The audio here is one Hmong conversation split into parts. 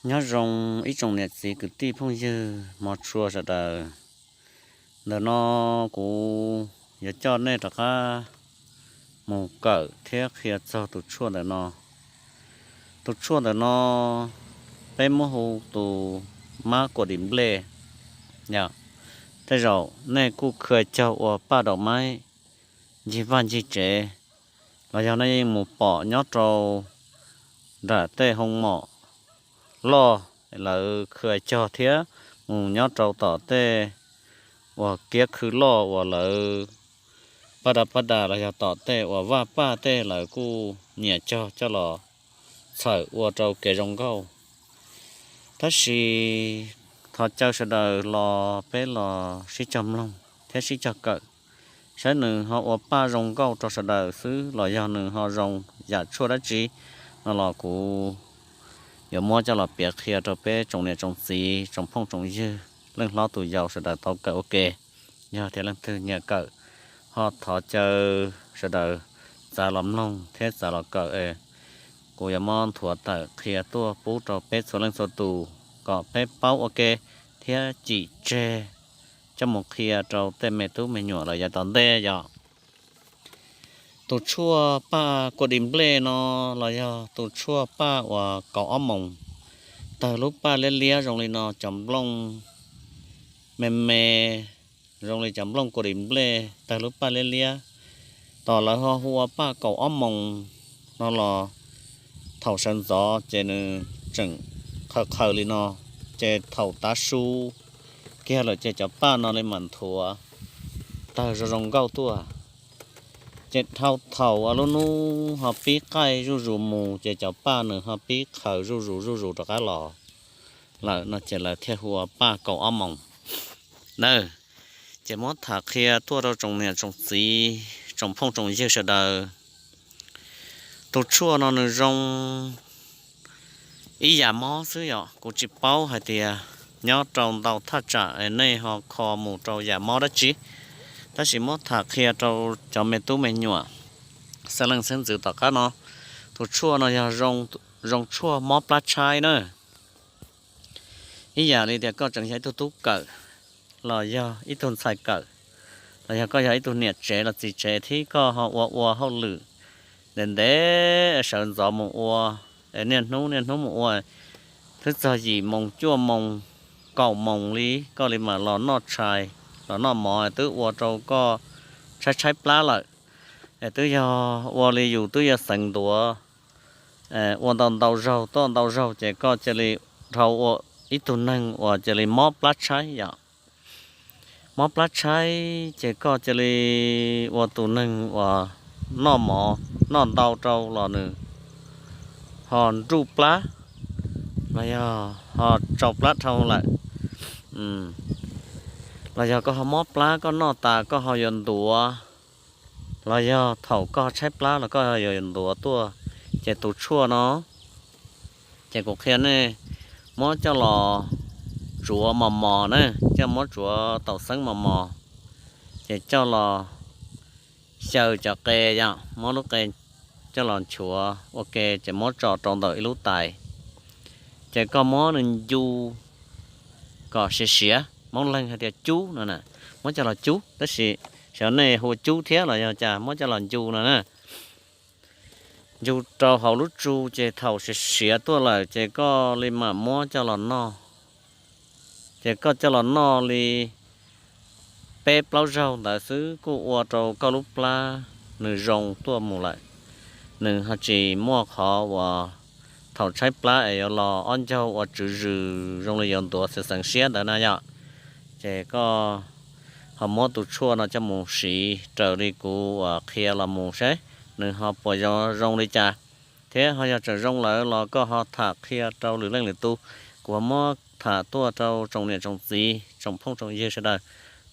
Nyob zoo ib tsoom niam txiv kwv tij phooj ywg hmov tshua sawv daws. Ntawm no kuv yuav coj nej rov qab mus kawm thiab qhia txog tus tshuaj ntawm no. Tus tshuaj ntawm no peb muab hu tus mab kua dis nplej. Yog tej zaum nej kuj khw cog ua paj daum maib ncig vaj ncig tsev, los yog nej yeej mus pom nyob rau nram tej hoo mom loj lawv khw cog thiab mus nyob rau tom tej uas kiab khw loj uas lawv paj da paj da los yog tom tej uas vaj paj tej lawv kuj nyiam cog coj los txhawm ua rau kev zoo nkauj. Tab sis thov caw sawv daws los peb los sib cog mloog thiab sib cog kawm, saib nws ho ua paj zoo nkauj rau sawv daws xwb los yog nws ho zoo yam tshuaj dab tsi no los kuv yuav muab coj los piav qhia rau peb tsoom niam tsoom txiv tsoom phooj tsoom ywg leej hlob tus yau sawv daws tau kawm ua ke. Yog tias leej twg nyiam kawm ho thov caw sawv daws txav los mloog thiab txav los kawm es kuv yuav muab nthuav tawm qhia tuaj pub rau peb txhua leej txhua tus kom peb paub ua ke thiab cim tseg coj mus qhia rau tej me tub me nyuam los yav tom ntej yom. Tus tshuaj paj kua dis nplej no los yog tus tshuaj paj uas kaum ob moos, tawg lub paj liab liab zoo li no, cov nplooj me me zoo li cov nplooj kua dis nplej, tawg lub paj liab liab. Tos lawv ho hu ua paj kaum ob moos no los thaum sawv ntxov ces nws tseem qhaws qhaws li no, ces thaum tav su kiag lawm ces cov paj no li mam nthuav tawg zoo zoo nkauj tuaj. Ces dhau thaum lub hnub ho pib qaij zuj zus mus ces cov paj nws ho pib qhaws zuj zus zuj zus rov qab los lawm no ces lawv thiaj hu ua paj kaum ob moos na. Ces muab tham qhia tuaj rau tsoom niam tsoom txiv tsoom phooj tsoom ywg sawv daws. Tus tshuaj no nws zoo ib yam mob xwb yom, kuv tsis paub hais tias nyob rau ntau thaj tsam es nej ho kho mus rau yam mob dab tsi, tab sis muab tham qhia rau cov me tub me nyuam xeeb leej xeeb ntxwv tom qab no. Tus tshuaj no yog zoo tshuaj mob plab tshaib na. Ib yam li tias koj tseem yog ib tug tub kawm los yog ib tug ntxhais kawm los yog koj yog ib tug niam tsev los txiv tsev thiab koj ho ua ua hauj lwm ntev ntev, sawv ntxov mus ua, es niaj hnub niaj hnub mus ua, twb txog yim moos cuaj moos kaum moos li koj li mam los noj tshais los noj mov twb ua rau koj tshaib tshaib plab lawm. Es twb yog ua li yus twb yuav xeev ntuav ua ntau ntau zaug tuaj ntau zaug ces koj cia li dhau ua ib tug neeg uas cia li mob plab tshaib yom. Mob plab tshaib ces koj cia li ua tus neeg uas noj mov noj ntau rau los nws ho nruj plab los yog ho tsau plab dhau lawm. Los yog koj ho mob plab koj noj tas koj ho yuav ntuav, los yog thaum koj tshaib plab los koj ho yuav ntuav tuaj, ces tus tshuaj no ces kuv qhia nej muab coj los tsuav mos mos na, coj muab tsuav taum xeeb mos mos, ces coj los xyaw cov qe yom, muab lub qe coj los nchuav ua ke ces muab tso rau ntawm ib lub tais, ces koj muab nws ncu kom siav siav, Hmoob Leeg hais tias cub no na, muab coj los cub, tab sis xyov nej hu ua cub thiab los yog cas, muab coj los ncu no na. Ncu rau hauv lub tsu ces thaum siav siav tuaj lawm ces koj li mam muab coj los noj. Ces koj coj los noj li peb plaub zaug ntawd xwb kuj ua rau koj lub plab nws zoo tuaj mus lawm. Nws ho tsis muaj qhov uas thaum tshaib plab es yuav los ob ncaug ua tswv zws zoo li yuav ntuav xwm xeev siab ntawd na yom. Ces koj ho muab tus tshuaj no coj mus siv raws li kuv uas qhia los mus saib nws ho puas yuav zoo li cas, thiab ho yog tseem zoo lawm los koj ho tham qhia rau lwm leej lwm tus. Kuv ho muab tham tuaj rau tsoom niam tsoom txiv tsoom phooj tsoom ywg sawv daws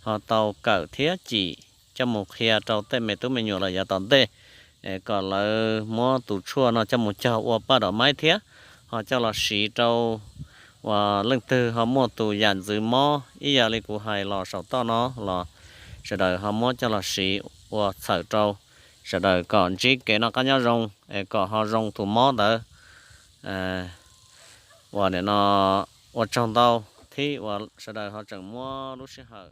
ho tau kawm thiab cim coj mus qhia rau tej me tub me nyuam lawm yav tom ntej, kom lawv muab tus tshuaj no coj mus cog ua paj dom maib thiab ho coj los siv rau uas leej twg ho muaj tus yam ntxwv mob ib yam li kuv hais los saum toj no los sawv daws ho muab coj los siv ua txhawm rau sawv daws kom ntsib kev noj qab nyob zoo, es kom ho zoo tus mob ntawd Uas nim no ua tsaug ntau thiab uas sawv daws ho tseem muab lub sij hawm